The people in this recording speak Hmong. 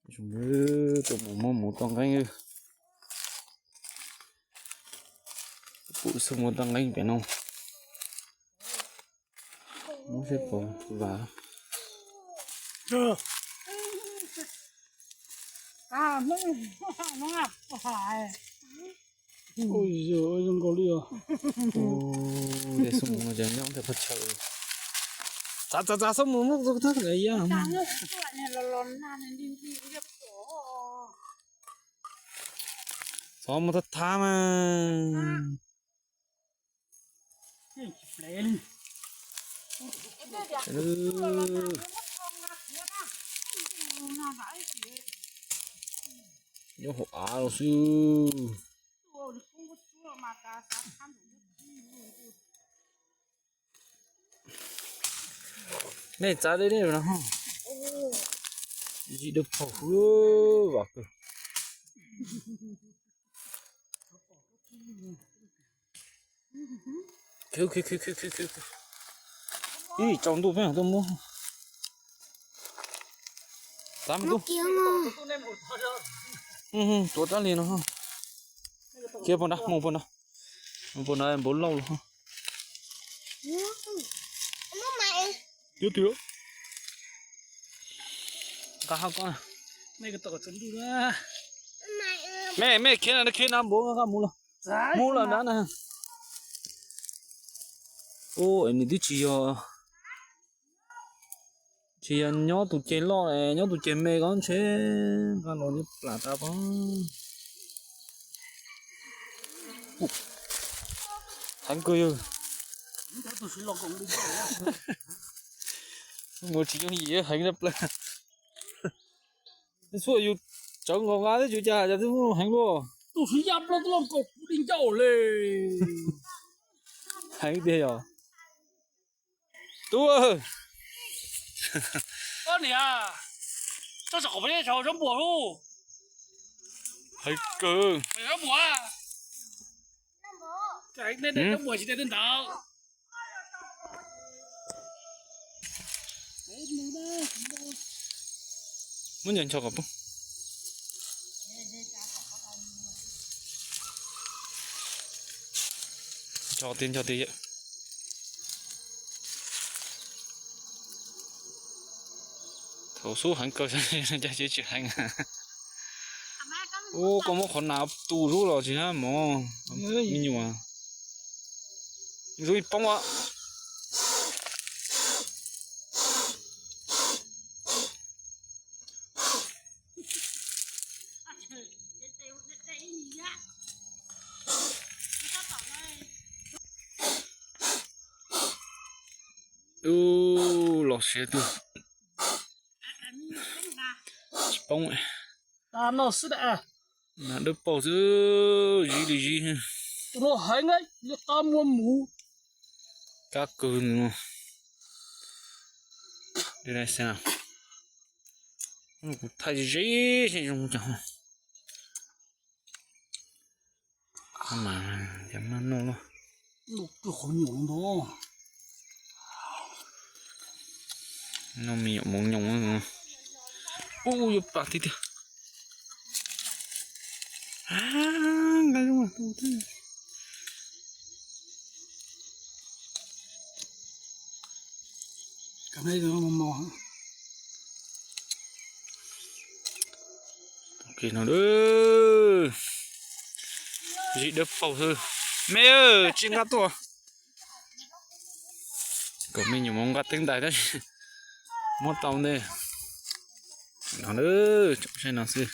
Tus mus muab mus toj nqeeb, pum xub muab toj nqeeb pem no. Muab seb puas vam. Ui, zoo nkaus li os. Ua, xub mus no ces nyob ntawm qhov chaw. Txav txav txav xub mus muab tus thab. Txhob muab thab thab mas. Nyob hauv av los xwb. Nej txav deb deb no. Zim dawb paug, vam kawg. Ib tsaus ntuj peb tuaj muab. Txav me tub. Tuav rab li no. Kiag puag nrad, mus puag nrad, mus puag nrad npaum lauj los. Twb twb. Nqa hab ko. Mej, mej khiav na, khiav na, npaum nqa mus los. Mus los nrad na. Ua, nws twb tsis yog, tsis yog nyob tus ceg loj, nyob tus ceg me ko ntshe nqa los nws plam tas pab. Heev kawg yawg. Mus tsis yooj yim, heev tshaj plaws. Txhua yus tsawv nkaus nqa teb tsis cas, cas twb heev luaj. Tus siv yaj plaub tub loj nkaus kuv li ncauj le. Heev tiag yog. Tub, koj niam, tsob saum qaum peb tsaug zaub npuas lub. Heev kawg. Zaub npuas. Zaub npuas tsis tau ntawd. Muab nco ncho kom poob. Ncho tiag, ncho tiag yawm. Thaum xub heev kawg, cas tsis heev. Ua, koj muab qhov nas tu zub los tsis hab mov, me nyuam. Zub ib poob as. Ub, los siav tuaj. Tsis poob. Nas dawb paug xwb, zib li zib. Tus no heev li qab muab mus. Kab kawg no. Kuv thaij ze seb zoo cas. Mas cov maj noj los. Noj me nyuam moov nyoos. Ub, yuav plam tiag tiag. Nqa zoo. Zib dawb paug xwb. Me, tsis nqa tuaj. Kom me nyuam moov nqa teeb ntais tab sis muab tau ntej. No, saib no xwb.